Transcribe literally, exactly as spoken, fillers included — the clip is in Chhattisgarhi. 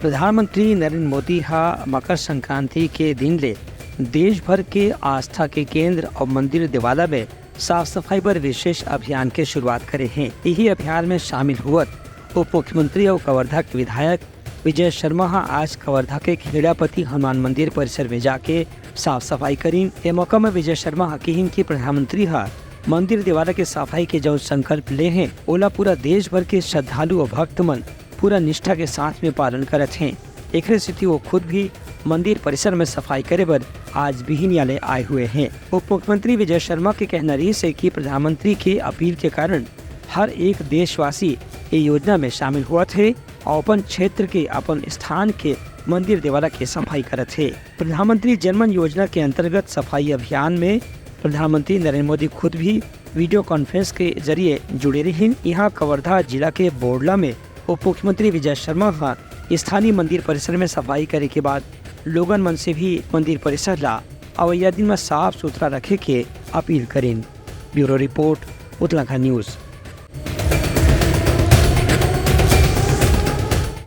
प्रधानमंत्री नरेंद्र मोदी ह मकर संक्रांति के दिन ले देश भर के आस्था के केंद्र अउ मंदिर देवाला में साफ सफाई बर विशेष अभियान के शुरुआत करे हे। इही अभियान में शामिल होवत उप मुख्यमंत्री अउ कवर्धा के विधायक विजय शर्मा ह आज कवर्धा के खेड़ापति हनुमान मंदिर परिसर में जाके साफ सफाई करीन। ए मौका में विजय शर्मा ह किहिन कि प्रधानमंत्री ह मंदिर देवाला के सफाई के जउन संकल्प ले हे, ओला पूरा देश भर के श्रद्धालु अउ भक्त मन पूरा निष्ठा के साथ में पालन करत हे। एकरे सेती वो खुद भी मंदिर परिसर में सफाई करे बर आज बिहिनिया ले आए हुए हे। उप मुख्यमंत्री विजय शर्मा के कहना रहिस हे कि प्रधानमंत्री के अपील के कारण हर एक देशवासी ये योजना में शामिल होवत हे अउ अपन क्षेत्र के, अपन स्थान के मंदिर देवाला के सफाई करत हे। प्रधानमंत्री जनमन योजना के अंतर्गत सफाई अभियान में प्रधानमंत्री नरेंद्र मोदी खुद भी वीडियो कॉन्फ्रेंस के जरिए जुड़े रहिन। यहाँ कवर्धा जिला के बोडला में उप मुख्यमंत्री विजय शर्मा ह स्थानीय मंदिर परिसर में सफाई करे के बाद लोगन मन से भी मंदिर परिसर ला अवइया दिन में साफ सुथरा रखे के अपील करिन। Bureau report, Uttarakhand news.